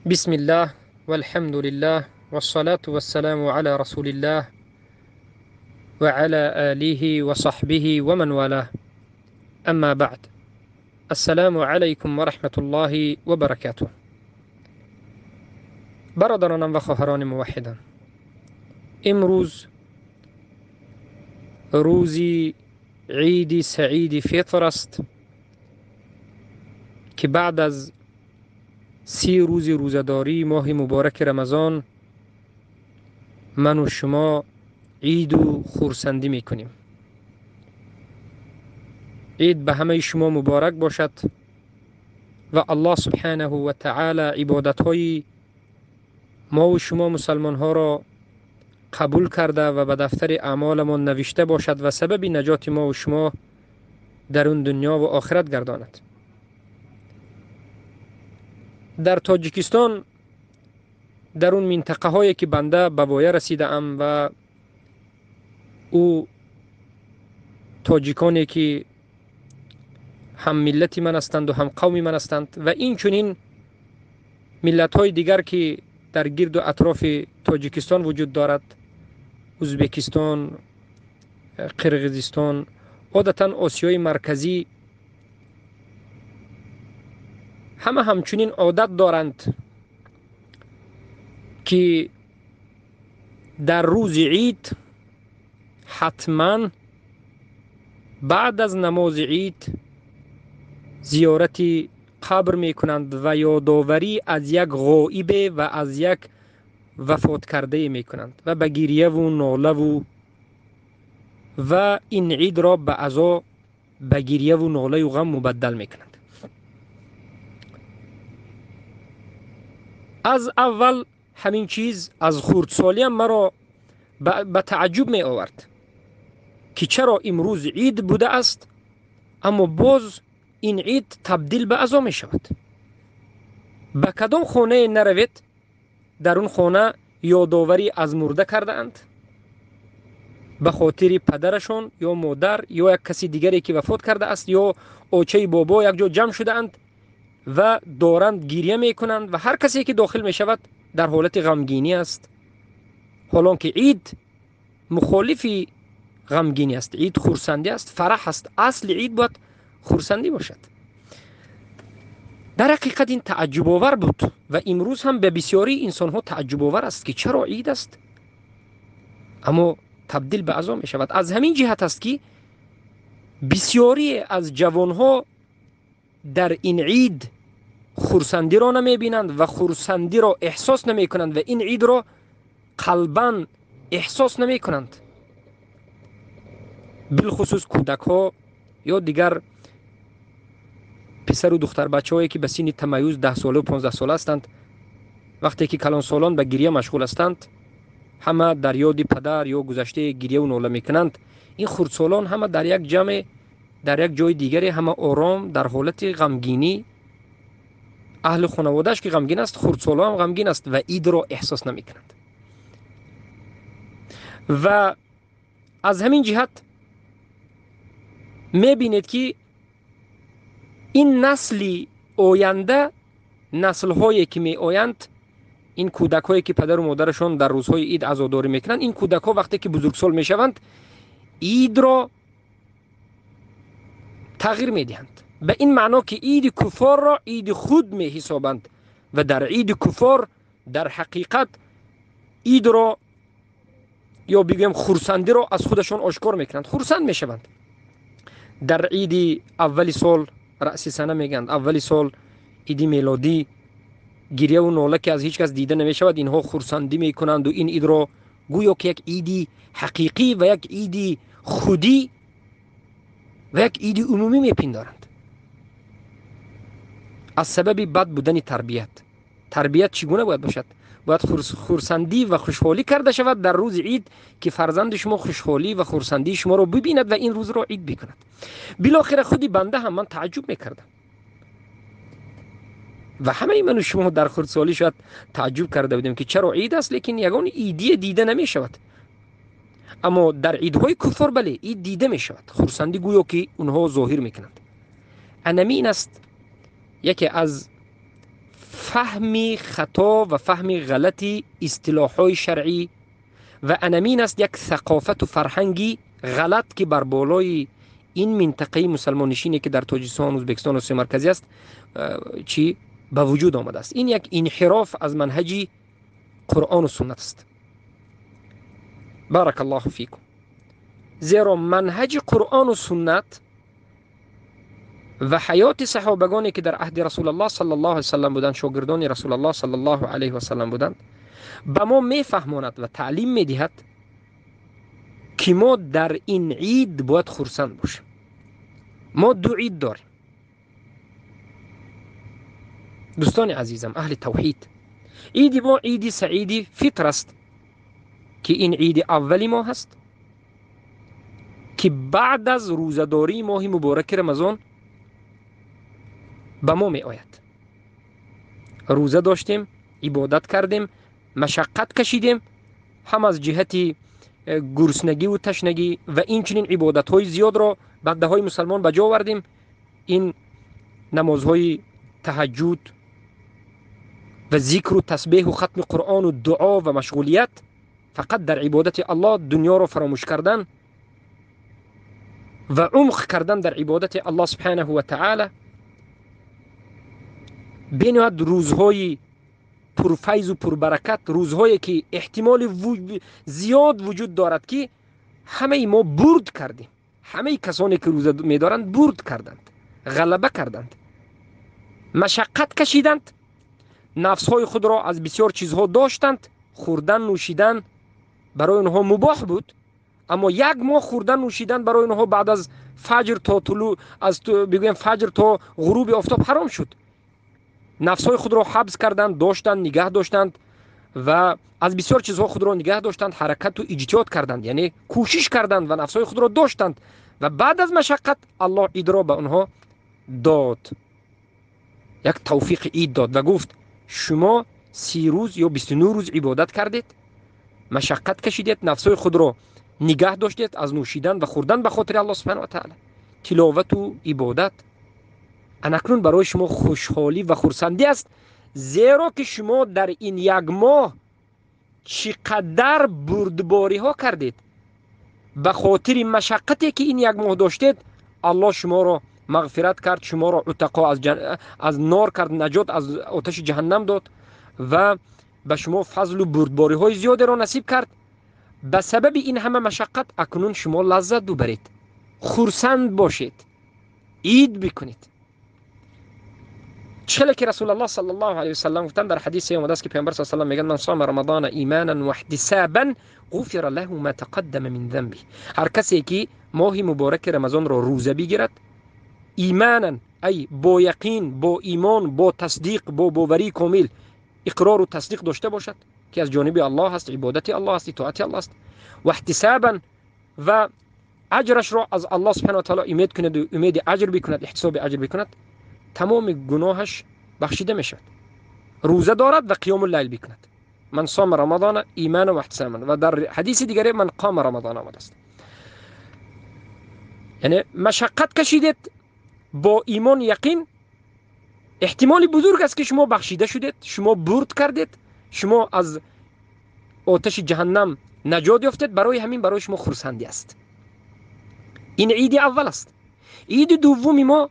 بسم الله والحمد لله والصلاة والسلام على رسول الله وعلى آله وصحبه ومن والاه. أما بعد، السلام علیکم و رحمة الله و برکاته. برادرانم و خواهران موحدان، امروز روزی عید سعید فطر است که بعد از 30 روز روزه‌داری ماه مبارک رمضان من و شما عید و خرسندی میکنیم. عید به همه شما مبارک باشد و الله سبحانه و تعالی عبادت های ما و شما مسلمان ها را قبول کرده و به دفتر اعمالمان نوشته باشد و سبب نجات ما و شما در اون دنیا و آخرت گرداند. در تاجیکستان، در اون منطقه هایی که بنده به وایه رسیده ام و او تاجیکانی که هم ملت من هستند و هم قوم من هستند و این چنین ملت های دیگر که در گرد و اطراف تاجیکستان وجود دارد، ازبکستان، قرغیزستان، عادتا آسیای مرکزی، همه همچنین عادت دارند که در روز عید حتما بعد از نماز عید زیارت قبر میکنند و یادآوری از یک غائب و از یک وفات کرده میکنند و به گریه و ناله و این عید را به عزا، به گریه و ناله و غم مبدل میکنند. از اول همین چیز از خردسالی هم مرا به تعجب می آورد که چرا امروز عید بوده است اما باز این عید تبدیل به عزا می شود. به کدام خانه نروید در اون خانه یادآوری از مرده کرده اند، به خاطر پدرشان یا مادر یا یک کسی دیگری که وفات کرده است یا آچه بابا یک جا جمع شده اند و دارند گریه میکنند و هر کسی که داخل می شود در حالت غمگینی است، حالان که عید مخالف غمگینی است. عید خرسندی است، فرح است. اصل عید باید خرسندی باشد. در حقیقت این تعجب آور بود و امروز هم به بسیاری انسان ها تعجب آور است که چرا عید است اما تبدیل به عزا می شود. از همین جهت است که بسیاری از جوان ها در این عید خرسندی را نمی بینند و خرسندی را احساس نمی کنند و این عید را قلبا احساس نمی کنند. بالخصوص کودک ها یا دیگر پسر و دختر بچه هایی که به سن تمیز 10 ساله و 15 ساله هستند، وقتی که کلان سالان به گریه مشغول هستند، همه در یاد پدر یا گذشته گریه و ناله میکنند. این خردسالان همه در یک جمع، در یک جای دیگری، همه آرام در حالت غمگینی، اهل خانوادهش که غمگین است، خردسالان هم غمگین است و عید را احساس نمیکنند. و از همین جهت میبینید که این نسل آینده، نسل هایی که می آیند، این کودک هایی که پدر و مادرشان در روزهای عید عزاداری میکنند، این کودک ها وقتی که بزرگسال میشوند عید را تغییر میدهند، به این معنا که عید کفار را عید خود می حسابند و در عید کفار در حقیقت عید را یا بگویم خرسندی را از خودشان آشکار میکنند، خرسند میشوند. در عید اول سال، رأس سنه میگند، اول سال عید میلادی، گریه و ناله که از هیچ کس دیده نمیشود، اینها خرسندی میکنند و این عید را گویا که یک عید حقیقی و یک عید خودی و یک عید عمومی میپندارند. از سبب بد بودن تربیت. تربیت چگونه باید باشد؟ باید خرسندی و خوشحالی کرده شود در روز عید که فرزند شما خوشحالی و خرسندی شما رو ببیند و این روز را عید بکند. بالاخره خودی بنده هم من تعجب میکردم و همه من و شما در خردسالی شاید تعجب کرده بودیم که چرا عید است لیکن یگان عیدی دیده نمی شود. اما در عیدهای کفار بله عید دیده می شود، خرسندی گویا که اونها ظاهر میکنند. انمی این است یکی از фаҳми хато ва фаҳми ғалати истилоҳҳои шаръӣ ва анамин аст як сақофату фарҳанги ғалат, ки бар болои ин минтақаи мусалмоннишине, ки дар Тоҷикистон, Ӯзбекистон, Осиёи Марказӣ аст, чӣ ба вуҷуд омадааст. Ин як инҳироф аз манҳаҷи Қуръону суннат аст. Барак Аллоҳу фикум. Зеро манҳаҷи Қуръону суннат ва ҳаёти саҳобагоне, ки дар аҳди Расулаллоҳ саллаллоҳу алайҳи васаллам буданд, шогирдони Расулаллоҳ саллаллоҳу алайҳи васаллам буданд, ба мо мефаҳмонад ва таълим медиҳад, ки мо дар ин ид бояд хурсанд бошем. Мо ду ид дорем, дӯстони азизам, аҳли тавҳид. Иди мо иди саиди фитр аст, ки ин иди аввали мо ҳаст, ки баъд аз рӯзадории моҳи мубораки Рамазон ба мо меояд. Рӯза доштем, ибодат кардем, машаққат кашидем, ҳам аз ҷиҳати гуруснагиву ташнагӣ ва инчунин ибодатҳои зиёдро бандаҳои мусалмон ба ҷо овардем. Ин намозҳои таҳаҷҷуд ва зикру тасбеҳу хатми Қуръону дуо ва машғулият фақат дар ибодати Аллоҳ, дунёро фаромӯш кардан ва умқ кардан дар ибодати Аллоҳ субҳанаҳу ва таъала. Бениҳоят рӯзҳои пурфайзу пурбаракат, рӯзҳое ки эҳтимоли зиёд вуҷуд дорад, ки ҳамаи мо бурд кардем, ҳамаи касоне ки рӯза медоранд бурд карданд, ғалаба карданд, машаққат кашиданд, нафсҳои худро аз бисёр чизҳо доштанд. Хӯрдан, нӯшидан барои онҳо мубоҳ буд, аммо як моҳ хӯрдан, нӯшидан барои онҳо баъд аз фаҷр то тулӯъ, аз бигӯем фаҷр то ғуруби офтоб ҳаром шуд. Нафсҳои худро ҳабс карданд, доштанд, нигаҳ доштанд ва аз бисёр чизҳо худро нигаҳ доштанд, ҳаракату иҷтиҳод карданд, яъне кӯшиш карданд ва нафсҳои худро доштанд ва баъд аз машаққат Аллоҳ идро ба онҳо дод, як тавфиқи ид дод ва гуфт: шумо 30 рӯз ё 29 рӯз ибодат кардед, машаққат кашидед, нафсҳои худро нигаҳ доштед аз нӯшидан ва хӯрдан ба хотири Аллоҳ субҳанаҳу ва таъала, тиловату ибодат. Анакнун барои шумо хушҳолӣ ва хурсандӣ аст, зеро ки шумо дар ин як моҳ чӣ қадар бурдбориҳо кардед. Ба хотири машаққате ки ин як моҳ доштед, Аллоҳ шуморо мағфират кард, шуморо утақо аз нор кард, наҷот аз оташи ҷаҳаннам дод ва ба шумо фазлу бурдбориҳои зиёдеро насиб кард. Ба сабаби ин ҳама машаққат акнун шумо лаззат бубаред, хурсанд бошед, ид бикунед. Чхеле ки Расулаллоҳ саллаллоҳу алайҳи васаллам гуфтанд, дар ҳадисе омадааст, ки Паёмбар саллаллоҳу алайҳи васаллам мегӯянд: ман сома рамадона иманан ва иҳтисабан ғуфира лаҳу ма тақаддама мин занби. Ҳар касе ки моҳи мубораки Рамазонро рӯза бигирад, иманан, ай бо яқин, бо имон, бо тасдиқ, бо боварии комил, иқрору тасдиқ дошта бошад, ки аз ҷониби Аллоҳ аст, ибодати Аллоҳ аст, итоати Аллоҳ аст, ва иҳтисабан, ва аҷрашро аз Аллоҳ субҳанаҳу ва таъала умед кунад, умеди аҷр бикунад, иҳтисоби аҷр бикунад, тамоми гуноҳаш бахшида мешавад. Рӯза дорад ва қиёму лайл бикунад. Ман сома рамадона имана ва иҳтисабан. Ва дар ҳадиси дигаре ман қома рамадона омадааст. Яъне машаққат кашидед бо имон, яқин, эҳтимоли бузург аст, ки шумо бахшида шудед, шумо бурд кардед, шумо аз оташи ҷаҳаннам наҷот ёфтед. Барои ҳамин барои шумо хурсандӣ аст. Ин иди аввал аст. Иди дуввуми мо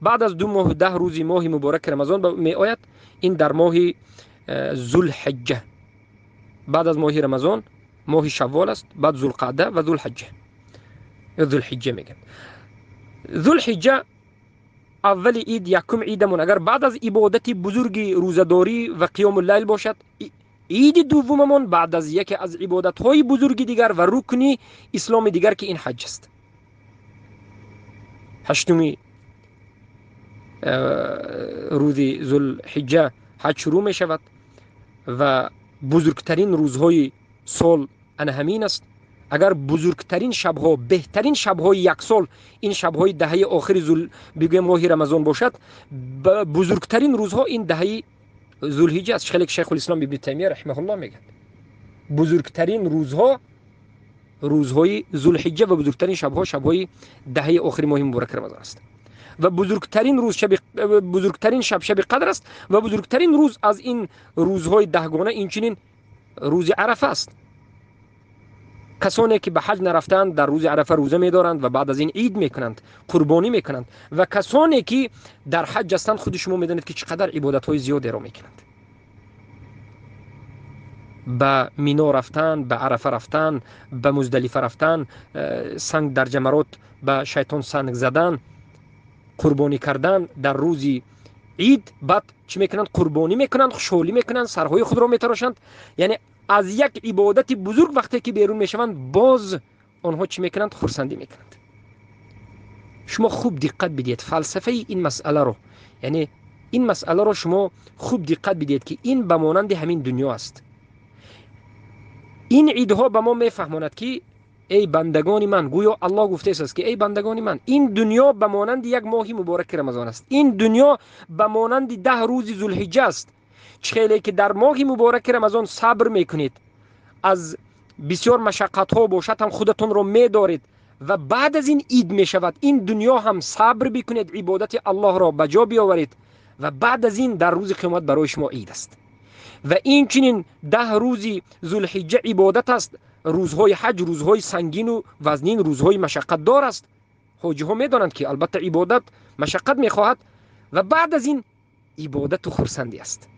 баъд аз 2 моҳу 10 рӯзи моҳи мубораки Рамазон меояд. Ин дар моҳи Зулҳиҷҷа, баъд аз моҳи Рамазон моҳи Шаввол аст, баъд Зулқаъда ва Зулҳиҷҷа, ё Зулҳиҷҷа мегӯянд. Зулҳиҷҷа аввали ид, якум идамон, агар баъд аз ибодати бузурги рӯзадорӣ ва қиёму лайл бошад, иди дуввумамон баъд аз яке аз ибодатҳои бузурги дигар ва рукни исломи дигар, ки ин ҳаҷ аст. Ҳаштуми рӯзи Зулҳиҷҷа ҳаҷ шурӯъ мешавад ва бузургтарин рӯзҳои сол ана ҳамин аст. Агар бузургтарин шабҳо, беҳтарин шабҳои як сол ин шабҳои даҳаи охири бигӯем моҳи Рамазон бошад, бузургтарин рӯзҳо ин даҳаи Зулҳиҷҷа аст. Хеле ки Шайхулислом Ибни Таймия раҳимаҳуллоҳ мегӯяд, бузургтарин рӯзҳо рӯзҳои Зулҳиҷҷа ва бузургтарин шабҳо шабҳои даҳаи охири моҳи мубораки Рамазон аст. ва бузургтарин рӯз шаби, бузургтарин шаб шаби қадр аст ва бузургтарин рӯз аз ин рӯзҳои даҳгона инчунин рӯзи Арафа аст. Касоне ки ба ҳаҷ нарафтаанд, дар рӯзи Арафа рӯза медоранд ва баъд аз ин ид мекунанд, қурбонӣ мекунанд. Ва касоне ки дар ҳаҷ ҳастанд, худи шумо медонед, ки чӣ қадар ибодатҳои зиёдеро мекунанд. Ба Мино рафтан, ба Арафа рафтан, ба Муздалифа рафтан, санг дар ҷамарот ба шайтон санг задан, қурбонӣ кардан дар рӯзи ид. Баъд чӣ мекунанд? Қурбонӣ мекунанд, хушҳолӣ мекунанд, сарҳои худро метарошанд. Яъне аз як ибодати бузург вақте ки берун мешаванд, боз онҳо чӣ мекунанд? Хурсандӣ мекунанд. Шумо хуб диққат бидиҳед фалсафаи ин масъаларо, яъне ин масъаларо шумо хуб диққат бидиҳед, ки ин ба монанди ҳамин дунё аст. Ин идҳо ба мо мефаҳмонад, ки эй бандагони ман, гӯё Аллоҳ гуфтааст, ки эй бандагони ман, ин дунё ба монанди як моҳи мубораки Рамазон аст, ин дунё ба монанди 10 рӯзи Зулҳиҷҷа аст. Чӣ хеле ки дар моҳи мубораки Рамазон сабр мекунед, аз бисёр машаққатҳо бошад ҳам худатонро медоред ва баъд аз ин ид мешавад, ин дунё ҳам сабр бикунед, ибодати Аллоҳро ба ҷо биёваред ва баъд аз ин дар рӯзи қиёмат барои шумо ид аст. Ва инчунин 10 рӯзи Зулҳиҷҷа ибодат аст. Рӯзҳои ҳаҷ рӯзҳои сангину вазнин, рӯзҳои машаққатдор аст. Ҳоҷиҳо медонанд, ки албатта ибодат машаққат мехоҳад ва баъд аз ин ибодату хурсандӣ аст.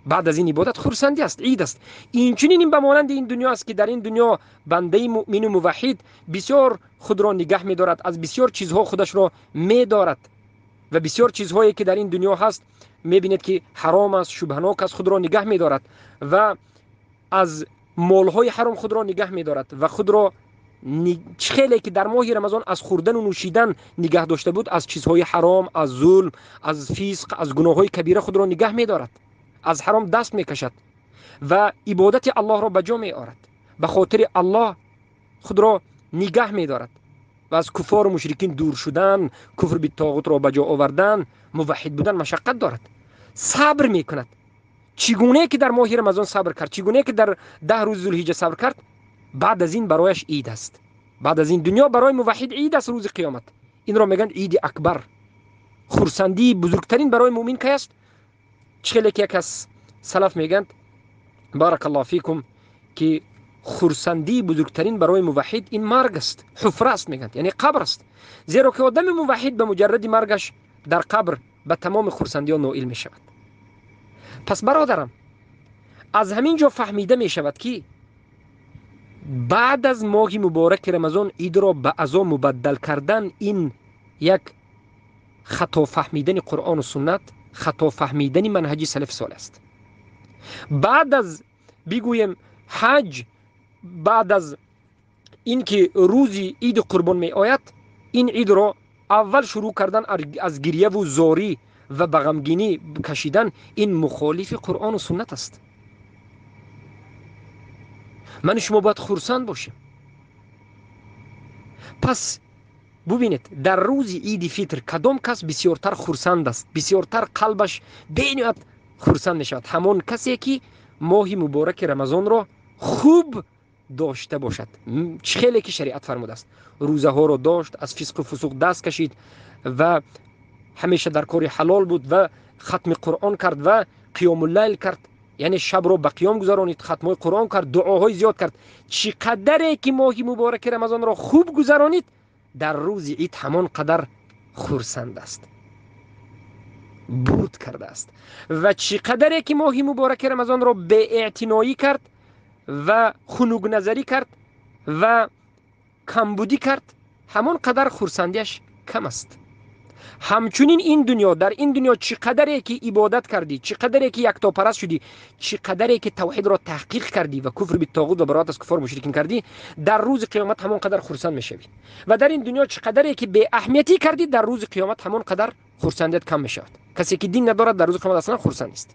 Баъд аз ин ибодат хурсандӣ аст, ид аст. Инчунин ин ба монанди ин дунё аст, ки дар ин дунё бандаи муъмину муваҳҳид бисёр худро нигаҳ медорад, аз бисёр чизҳо худашро медорад ва бисёр чизҳое ки дар ин дунё ҳаст, мебинед, ки ҳаром аст, шубҳанок аст, худро нигаҳ медорад ва аз молҳои ҳаром худро нигаҳ медорад ва худро чӣ хеле ки дар моҳи Рамазон аз хӯрдану нӯшидан нигаҳ дошта буд, аз чизҳои ҳаром, аз зулм, аз фисқ, аз гуноҳҳои кабира худро нигаҳ медорад, аз ҳаром даст мекашад ва ибодати Аллоҳро ба ҷо меорад, ба хотири Аллоҳ худро нигаҳ медорад ва аз куфору мушрикин дур шудан, куфр битоғутро ба ҷо овардан, муваҳҳид будан машаққат дорад. Сабр мекунад. Чӣ гунае ки дар моҳи Рамазон сабр кард, чӣ гунае ки дар 10 рӯзи Зулҳиҷҷа сабр кард, баъд аз ин барояш ид аст. Баъд аз ин дунё барои муваҳҳид ид аст рӯзи қиёмат. Инро мегӯянд иди акбар. Хурсандии бузургтарин барои муъмин кай аст? Чӣ хеле ки як аз салаф мегӯянд, баракаллоҳу фикум, ки хурсандии бузургтарин барои муваҳҳид ин марг аст, ҳуфра аст мегӯянд, яъне қабр аст. Зеро ки одами муваҳҳид ба муҷарради маргаш дар қабр ба тамоми хурсандиҳо ноил мешавад. Пас бародарам, аз ҳамин ҷо фаҳмида мешавад, ки баъд аз моҳи мубораки Рамазон идро ба азо мубаддал кардан ин як хато фаҳмидани Қуръону суннат, хато фаҳмидани манҳаҷи салафи солеҳ аст. Баъд аз бигӯем ҳаҷ, баъд аз ин ки рӯзи иди қурбон меояд, ин идро аввал шурӯъ кардан аз гирьяву зорӣ ва ба ғамгинӣ кашидан ин мухолифи Қуръону суннат аст. Ману шумо бояд хурсанд бошем. Пас бубинед, дар рӯзи иди фитр кадом кас бисёртар хурсанд аст, бисёртар қалбаш бениҳоят хурсанд мешавад? Ҳамон касе ки моҳи мубораки Рамазонро хуб дошта бошад, чӣ хеле ки шариат фармудааст, рӯзаҳоро дошт, аз фисқу фусуқ даст кашид ва ҳамеша дар кори ҳалол буд ва хатми Қуръон кард ва қиёмуллайл кард, яъне шабро ба қиём гузаронид, хатмҳои Қуръон кард, дуоҳои зиёд кард. Чӣ қадаре ки моҳи мубораки Рамазонро хуб гузаронид, дар рӯзи ид ҳамон қадар хурсанд аст, бурд кардааст. Ва чӣ қадаре ки моҳи мубораки Рамазонро беэътиноӣ кард ва хунукназарӣ кард ва камбудӣ кард, ҳамон қадар хурсандиаш кам аст. Ҳамчунин ин дунё, дар ин дунё чӣ қадаре ки ибодат кардӣ, чӣ қадаре ки яктопараст шудӣ, чӣ қадаре ки тавҳидро таҳқиқ кардӣ ва куфр битоғут ва бароат аз куфор мушрикин кардӣ, дар рӯзи қиёмат ҳамон қадар хурсанд мешавӣ. Ва дар ин дунё чӣ қадаре ки беаҳамиятӣ кардӣ, дар рӯзи қиёмат ҳамон қадар хурсандият кам мешавад. Касе ки дин надорад, дар рӯзи қиёмат аслан хурсанд нест.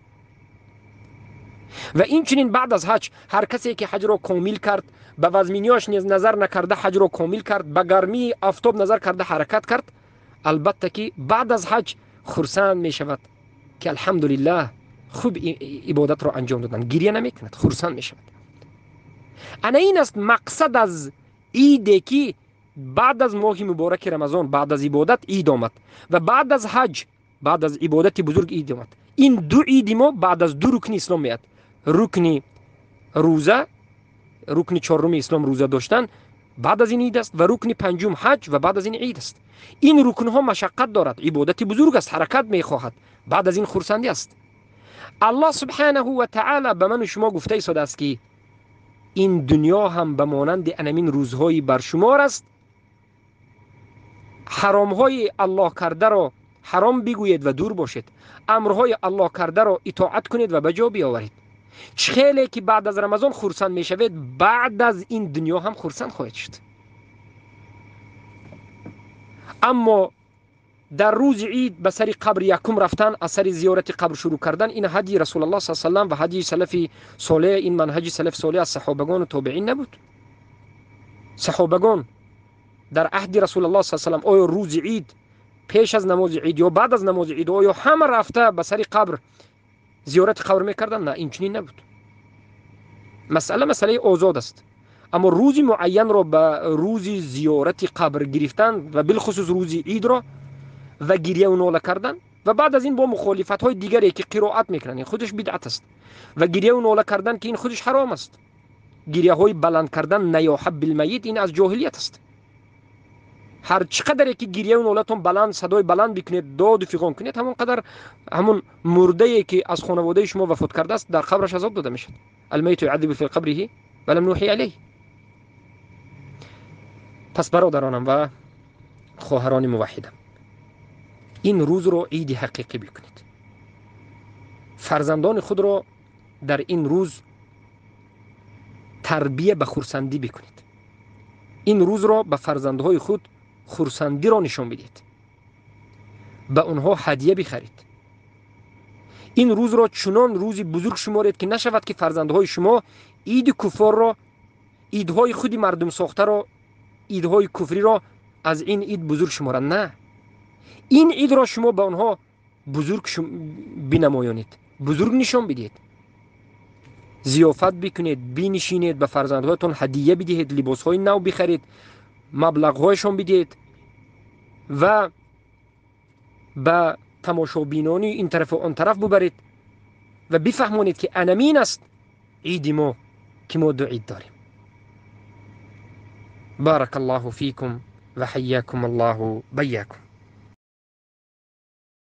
Ва инчунин баъд аз ҳаҷ ҳар касе ки ҳаҷро комил кард, ба вазминиёш низ назар накарда ҳаҷро комил кард, ба гармии офтоб назар карда ҳаракат кард, албатта ки баъд аз ҳаҷ хурсанд мешавад, ки алҳамдулиллаҳ хуб ибодатро анҷом доданд, гирья намекунад, хурсанд мешавад. Ана ин аст мақсад аз иде ки баъд аз моҳи мубораки Рамазон, баъд аз ибодат ид омад ва баъд аз ҳаҷ, баъд аз ибодати бузург ид омад. Ин ду иди мо баъд аз ду рукни ислом меяд. Рукни рӯза, рукни чорруми ислом рӯза доштан баъд аз ин ид аст ва рукни панҷум ҳаҷ ва баъд аз ин ид аст. Ин рукнҳо машаққат дорад, ибодати бузург аст, ҳаракат мехоҳад, баъд аз ин хурсандӣ аст. Аллоҳ субҳанаҳу ва таъала ба ману шумо гуфта истодааст, ки ин дунё ҳам ба монанди анамин рӯзҳои баршумор аст. Ҳаромҳои Аллоҳ кардаро ҳаром бигӯед ва дур бошед, амрҳои Аллоҳ кардаро итоат кунед ва ба ҷо биёваред. Чӣ хеле ки баъд аз Рамазон хурсанд мешавед, баъд аз ин дунё ҳам хурсанд хоҳед шуд. Аммо дар рӯзи ид ба сари қабр якум рафтан, аз сари зиёрати қабр шурӯъ кардан, ин ҳадии Расулаллоҳ саллаллоҳу алайҳи васаллам ва ҳадии салафи солеҳ, ин манҳаҷи салафи солеҳ аз саҳобагону тобеин набуд. Саҳобагон дар аҳди Расулаллоҳ саллаллоҳу алайҳи васаллам оё рӯзи ид пеш аз намози ид ё баъд аз намози ид оё ҳама рафта ба сари қабр зиёрати қабр мекарданд? На, инчунин набуд. Масъала масъалаи озод аст. Аммо рӯзи муайянро ба рӯзи зиёрати қабр гирифтан ва билхусус рӯзи идро ва гирьяву нола кардан ва баъд аз ин бо мухолифатҳои дигаре ки қироат мекунанд, ин худаш бидъат аст, ва гирьяву нола кардан ки ин худаш ҳаром аст, гирьяҳои баланд кардан наёҳа билмайит, ин аз ҷоҳилият аст. Ҳар чӣ қадаре ки гирьяву нолатон баланд, садои баланд бикунед, доду фиғон кунед, ҳамон қадар ҳамон мурдае ки аз хонаводаи шумо вафот кардааст дар қабраш азоб дода мешавад. Алмайту юъадзибу фи қабриҳи валам нуҳи алайҳ. Пас бародаронам ва хоҳарони муваҳҳидам, ин рӯзро иди ҳақиқӣ бикунед. Фарзандони худро дар ин рӯз тарбия ба хурсандӣ бикунед. Ин рӯзро ба фарзандҳои худ хурсандиро нишон бидиҳед, ба онҳо ҳадия бихаред. Ин рӯзро чунон рӯзи бузург шуморед, ки нашавад ки фарзандҳои шумо иди куфорро, идҳои худи мардумсохтаро, идҳои куфриро аз ин ид бузург шуморанд. На, ин идро шумо ба онҳо бузург бинамоёнед, бузург нишон бидиҳед, зиёфат бикунед, бинишинед, ба фарзандҳоятон ҳадия бидиҳед, либосҳои нав бихаред, маблағҳояшон бидиҳед ва ба тамошобинони ин тарафу он тараф бубаред ва бифаҳмонед, ки анамин аст иди мо, ки мо ду ид дорем. Барак Аллоҳу фикум ва ҳайякум Аллоҳу байякум.